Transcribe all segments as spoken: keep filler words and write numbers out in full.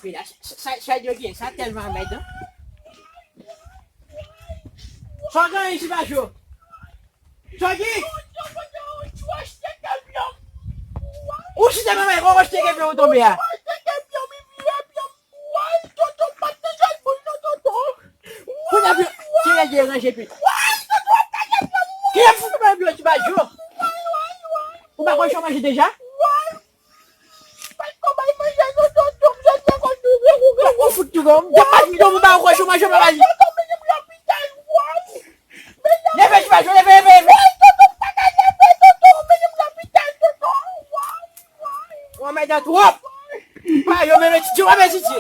Sa, sa, sa yo gen, sa tèlman anmèdan. Sa w gen, Ti Bajo? Sa w gen? Ou chita nan men, ou achte kèk pyon ou tonbe a. Kounye a, pyon, ti nèg yo ranje pye. Ki ap fout mwen pyon, Ti Bajo? Ou pa konn chan manje deja? Ou fout tou gon. Depi m tonbe, ou pa konn chan manje, manje. Leve, Ti Bajo, leve, leve, leve. Ou anmèdan twòp. Pa yo menm, Titi, ou pa menm Titi.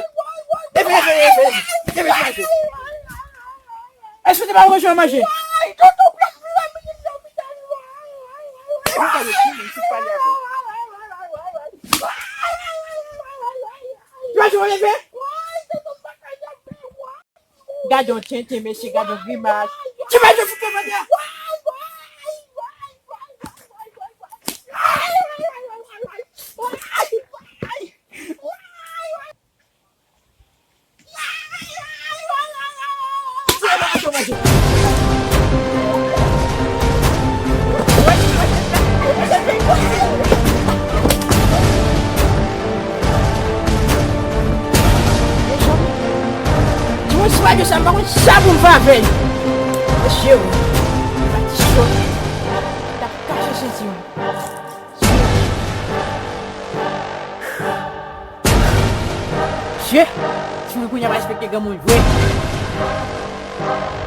Leve, leve, leve, leve. Leve, Ti Bajo. Èske w te pa konn chan manje? Ti Bajo, leve. Gad yon tenten, mesye, gad yon grimas. Ti Bajo, fout mwen pran tè a. Ti moun, si pa gen sa, m pa konn sa pou m fè avè l. Mesye, wi. Pati chòt. L ap kache senti m. Mesye, timoun kounye a pa respekte granmoun vre.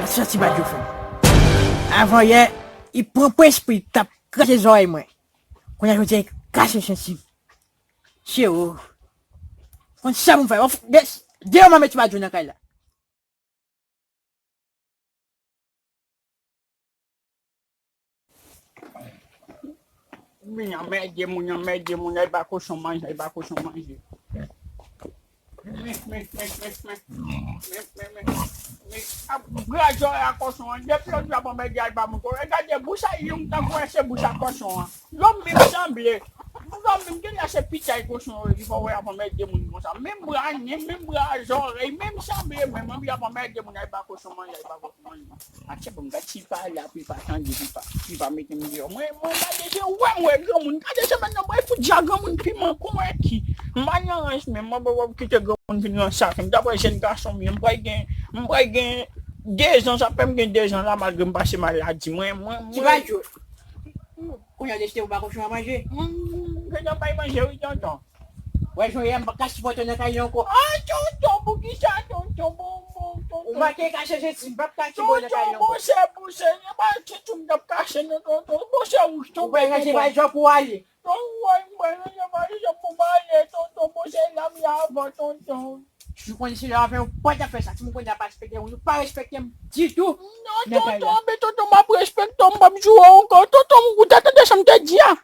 Gad sa Ti Bajo fè m. Avan yè, li pran pwen espri, li t ap kraze zòrèy mwen. Kounye a jodi a, li kache senti m. Mesye, o. Konn sa pou m fè. Deyò m ap met Ti Bajo nan kay la. Vin anmède moun, anmède moun, al ba kochon manje, al ba kochon manje. Men, men, men, men, men. Men, men, men. Men, ap gras zòrèy a kochon an. Depi lòt jou ap anmède al ba moun. Gade bouch a youn tankou wè se bouch a kochon an. Yo menm sanble. Yo menm genlè se pitay kochon yo, li fè w ap anmède moun konsa. Menm bra nen, menm bra zòrèy, menm sanble, menm anvi ap anmède moun, al ba kochon manje, al ba kochon manje. Atchè, bon, gad ti pa la, pi pa tande, pi pa, pi pa mete m deyò. Mwen, mwen gade, se wè m wè granmoun. Gade semèn nan, bòy fout ja granmoun piman, konvèki. M pa nan rans, men mwen, mwen, mwen kite granmoun vin ranse avè m. Daprè jèn gason m ye, m pral gen, m pral gen de zan, sa fè m gen de zan la, malgre m pase maladi. Mwen, mwen, Ti mwen Bajo. Kounye a w deside pou ba kochon an manje? Hmm, kochon bay manje, wi, tonton. Wè, jan w ye a, m p ap ka sipòte w nan kay li ankò. Ah, tonton, poukisa, tonton, bon, bon, tonton? Ou manke kache Jezi, m p ap ka sipòte w nan kay li ankò. Tonton, bon, se, bon, se, se pa ti tou m t ap kache, non, tonton. Bon, se ou, tonton. Ou pral ranje valiz ou pou w ale. Tonton, wè, m pral ranje valiz mwen pou m ale, tonton, bon, se la m ye avan, tonton. Si w konnen se la avè w, ou pa t ap fè sa. Si m konnen w pa respekte moun, ou pa respekte m ditou. Non, tonton, men tonton, m ap respekte w, m p ap joure w ankò. Tonton, ou te tande sa m te di a?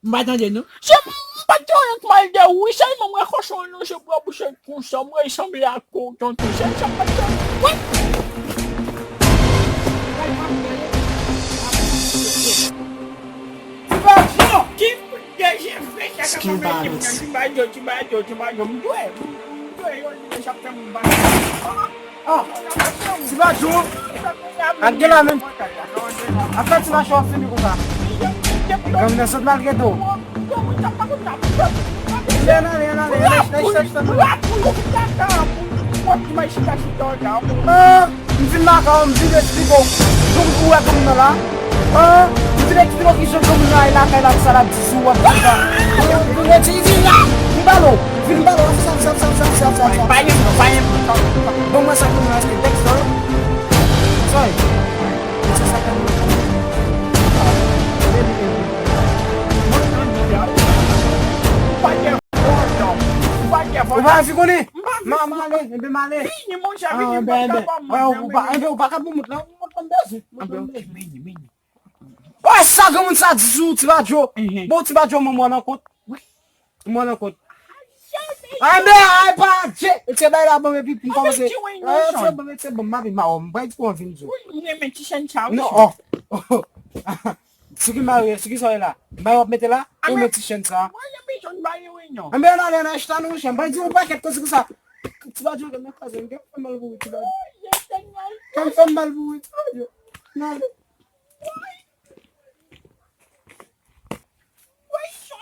M pa tande, non. Se m pa t gen anyen k mal de ou, wi, sèlman m wè kochon an lonje bra bouch li konsa, m wè li sanble ak ou, tonton, se sa m pa t gen anyen. Wi! Ti Bajo! Ki kout de je vre sa k ap anmède m nan, Ti Bajo, Ti Bajo, Ti Bajo, m dwe, m dwe, yo di deja fè m bat. Ah, Ti Bajo, ak de la menm. Ak sa Ti Bajo ap fini konsa. Granmoun nan sot malgre tou. Ann ale, ann ale, ann ale, lèch, lèch, lèch, lèch. Ah, m vin lakay ou, m vin eksplike w. Jan ou wè granmoun nan la. Ah, m vin eksplike w kijan granmoun nan ay lakay la, sa l ap di sou w, w ap di sa. Ah, vin redi, vin la. M pale w. Vin m pale w, sa, sa, sa. Ban mwen sa pou mwen achte tèks la. Sa e? Mwen se sa k ap mwen. Ou pa anvi konnen? M ale, enben m ale. Vini, monchè, vini, monchè, pa mwen, ou pa, enben ou pa ka pou mout la, ou mout la m bezwen. Wè sa granmoun sa di sou Ti Bajo. Bon, Ti Bajo, mwen mwen nan kont. Mwen nan kont. Ay, men, ay, pa, je, se bay la, bon, epi pou m kòmanse. Se bon, se bon, m ap vin, m ap vin, m ap vin, m ap vin. Ou renmen ti chèn sa, wi. Non, oh. Si ki mari, si ki sa w la? M bay w ap mete la, ou renmen ti chèn sa. Mwen renmen ti chèn sa, wi, non. Anben, ann ale, ann ale, chita non, monchè. M bay di w pakèt koze konsa. Ti Badjo, kè m nan kraze m, kè m fè mal pou ou, Ti Badjo. Kè m fè mal pou ou, Ti Badjo. N ale.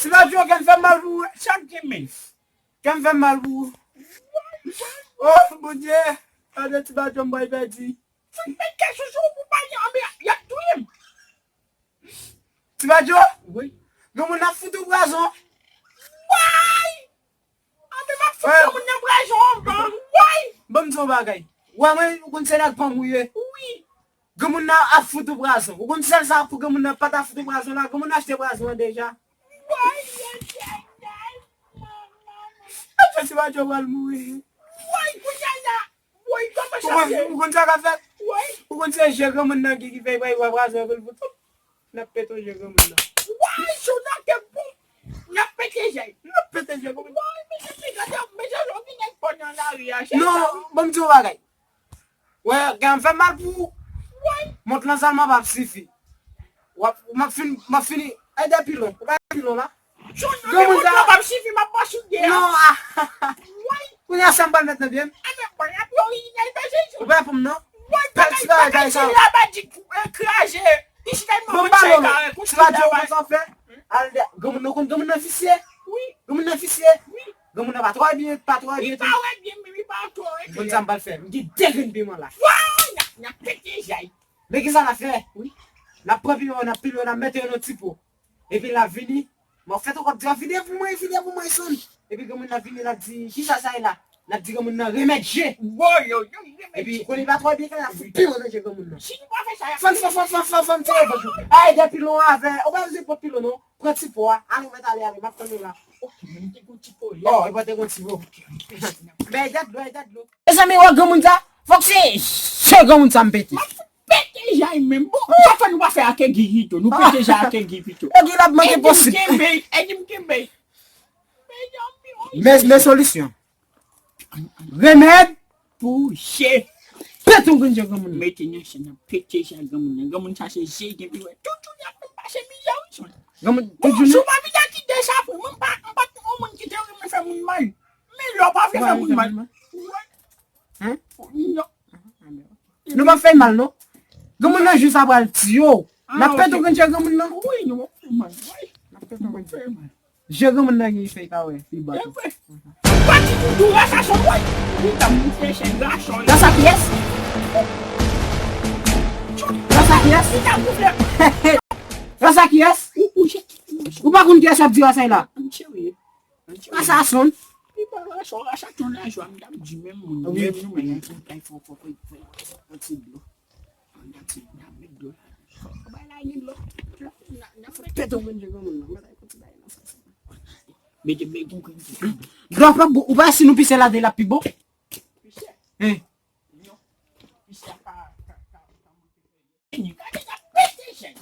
Ti Badjo, kè m fè mal pou ou. Chak gen men. Kè m fè mal pou ou. Oh, Bondye. Gade Ti Badjo, m pral pèdi. Fè m met kè sou ou pou pale, anben, y ap touye m. Ti Badjo? Wi. Gen moun ap fout ou pwazon. Way! Anben, m ap fout gen moun nan pwazon anvan. Way! Ban m di w yon bagay. Ou wè mwen, ou konn se nèg pa m ou ye. Wi. Gen moun nan ap fout ou pwazon. Ou konn sèl sa pou gen moun nan pa ta fout ou pwazon la, gen moun nan achte pwazon an deja. Way, ay, ay, ay, manman. Atò Ti Badjo pral mouri. Way, kounye a la. Woy, kòman sa fè? Ou konn sa k ap fèt? Woy. Ou konn se je granmoun nan ki, ki fè, fè, fè pwazon pou l fout. N ap pete je granmoun nan. Woy, Jonathan bon. N ap pete je. N ap pete je granmoun nan. Woy, mesye, mesye, gade, mesye, yo vin ak pòn nan lari a, chè. Non, ban m di w yon bagay. Wè, gen fè mal pou ou. Woy. Mont lan sèlman p ap sifi. W ap, m ap fin, m ap fini. Ede pilon. Ou pa pilon la? Granmoun sa p ap sifi, m ap mache de a. Non, ah. Woy. Kounye a sa m pral met nan pye m. Anben, bon, y ap yo orijinal bèje jou. Ou pa pou m non. Woy, bagay, bagay, bagay sa. Ti Laba di kraze. Isit ay mwen chay kare. Ti Badjo, ou konn sa w fè? Al de, granmoun nan konn, granmoun nan visye. Wi. Granmoun nan visye. Wi. Granmoun nan pa twò byen, pa twò byen tou. Li pa wè byen, men li pa twò wè klè. Konn sa m pral fè? M gen de grenn piman la. Woy, n ap, n ap pete jay. Men kisa n ap fè? Wi. N ap pran piman, n ap pile, n ap mete yo nan ti po. Epi l ap vini, mwen fè tankou ap di, "Vide pou mwen, vide pou mwen, sonn." Epi granmoun nan vini, l ap di, "Kisa sa ye la?" L ap di granmoun nan, "Remèd je." Woy, woy, woy, remèd je. Epi, konnen li pa twò byen, l ap fout piman nan je granmoun nan. Si nou pa fè sa, y ap fè. Fann, fann, fann, fann, fann, fann, tire fann jou. Ay, depi lon avè, ou pa bezwen pran pilon, non. Pran ti po a, ale, ou mèt ale, ale, m ap tann ou la. Ok, men m te gon ti po, yè. Oh, e pa te gon ti po. Bay dat dlo, bay dat dlo. Mezanmi, wè granmoun sa, fòk se je granmoun sa m pete. M ap fout pete jay menm. Bon, sa fè nou pa fè ak Guy pito. Nou pete jay ak Guy pito. E Guy l ap manke posib. Ede m kenbe, ede m kenbe. Mezanmi, wi. Men, men solisyon. Remèd pou je. Pete yon grenn je granmoun nan. Mete nan chen nan, pete je granmoun nan. Granmoun sa se je gen pi wè. Tout jounen ap fè m pase mizè, wi, son. Granmoun, tout jounen? Bon, si w pa vin ak ide sa pou mwen, m pa, m pa t yon moun ki te renmen fè moun mal. Men lè w pa vle fè moun mal. Hein? Non. Nou p ap fè mal, non. Granmoun nan jis ap pral tiye w. N ap pete yon grenn je granmoun nan. Wi, nou p ap fè mal. Wi. N ap pete yon grenn je. Je granmoun nan gen fèy ka wè, pi ba tou. Pati pou tou rasa son woy. Wi, ta moute chèn gason. Rasa kiyès? Rasa kiyès? Rasa kiyès? Ou, ou, ou pa konn kiyès ap di rasa la? Rasa sonn. Li pa rasa, rasa ton lajwa, m t ap di menm moun, menm nou menm, fò, fò, fò, fò, fò, fò, fò, ti dlo. Pete w menm je granmoun nan. Mwen ta konti bay nan sa. Mete, mete yon grenn ti. Dlo pa bon, ou pa si nou pise la de la pi bon? Pise? Hein? Non. Pise pa, pa, pa, pa. Gade sa, pete jèn.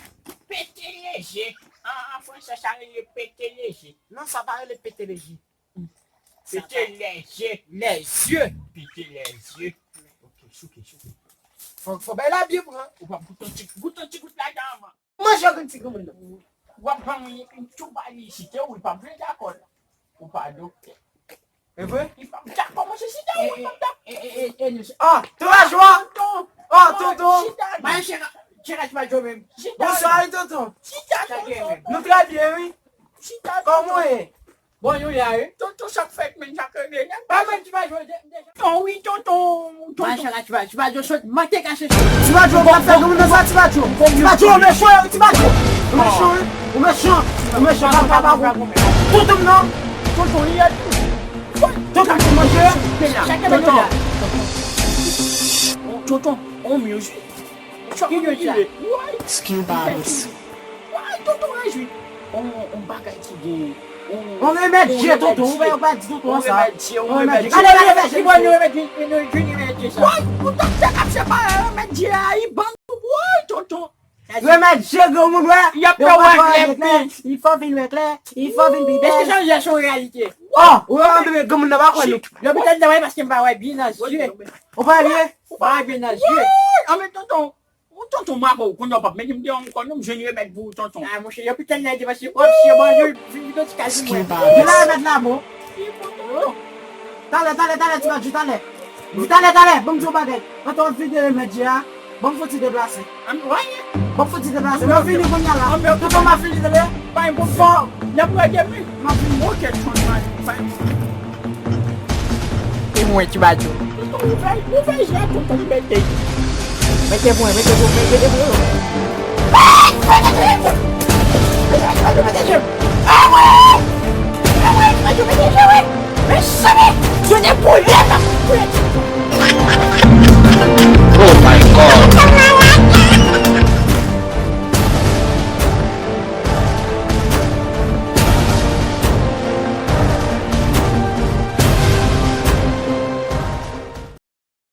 Pete leje. An, an fransè, sa rele pete leje. Non, sa pa rele pete leje. Pete lèje. Lèzye. Pete lèzye. Ok, souke, souke. Fò, fò bay la byen pran. Ou pa goute yon ti, goute yon ti gout ladan anvan. Manje yon ti granmoun nan. W ap ban mwen yon tou bali isit, wi, w pa vle dakò la. Ou pa doktè. E vre? Li p ap dakò, monchè, chita, wi, p ap dakò. E, e, e, e, e, ah, tonton Joa! Tonton! Oh, tonton! Chita, bay chèn, chèn pa jwe menm. Chita. Bonswa, wi, tonton. Chita, tonton. Nou trè byen, wi. Chita, tonton. Kòman w ye? Bon, nou la, wi. Tonton, sa k fèt, menm, sa k regle, nèg. Bay mwen ti pa jwe, de, de. Tonton, wi, tonton, tonton. Bay chèn pa, ti pa jwe sot, mante kache sot. Ti pa jwe, w ap fè granmoun nan sa, ti pa jwe. Ti pa jwe, w mechan, wi, ti pa jwe. Ou mechan, wi. Ou mechan. Ou mechan, pa, pa, pa, pa. Tonton, non. Tonton, li ye tou. Tonton, tonton, tonton. Tonton, on music. Ki music? Skin Bottles. Tonton, rejwi. On, on bagay ki gen. On remèd je, tonton. Ou pa, ou pa di tonton sa. On remèd je, on remèd je. Gade, gade, gade, ki bon remèd je, remèd je sa. Woy, ou doktè k ap separe remèd je a, li ban nou. Woy, tonton. Remèd je granmoun, wè. Y ap fè w wè klè. Il faut vin wè klè. Il faut vin pi bèl. Èske sa se yon reyalite? Oh, ou wè, granmoun nan pa kwè nou. Lopital nan wè paske m pa wè byen nan zye. Ou pa wè byen? Ou pa wè byen nan zye. Anben tonton, ou tonton mwen avè w, kounye a w p ap mete m deyò ankò non, m jwenn remèd pou ou tonton. Ah, monchè, lopital nan ede paske w ap siye banyo, vin vin ti kay pou mwen. Vin la, remèd la bon. Tonton. Talè, talè, talè, Ti Badji, talè. Di talè, talè, ban m di yon bagay. Pantalon vide remèd je a, ban m fouti deplase. Ban m fouti deplase. M ap vini kounye a la. Tonton, m ap vini, tande. Pa gen pwoblèm. Fò. Y ap rege, wi. M ap vini. Ok, John Mike, pa gen pwoblèm. E mwen, Ti Badji. Tonton, ouvè, ouvè je a, tonton, m mete. Mete mwen, mete mwen, mete mwen. Mete je m.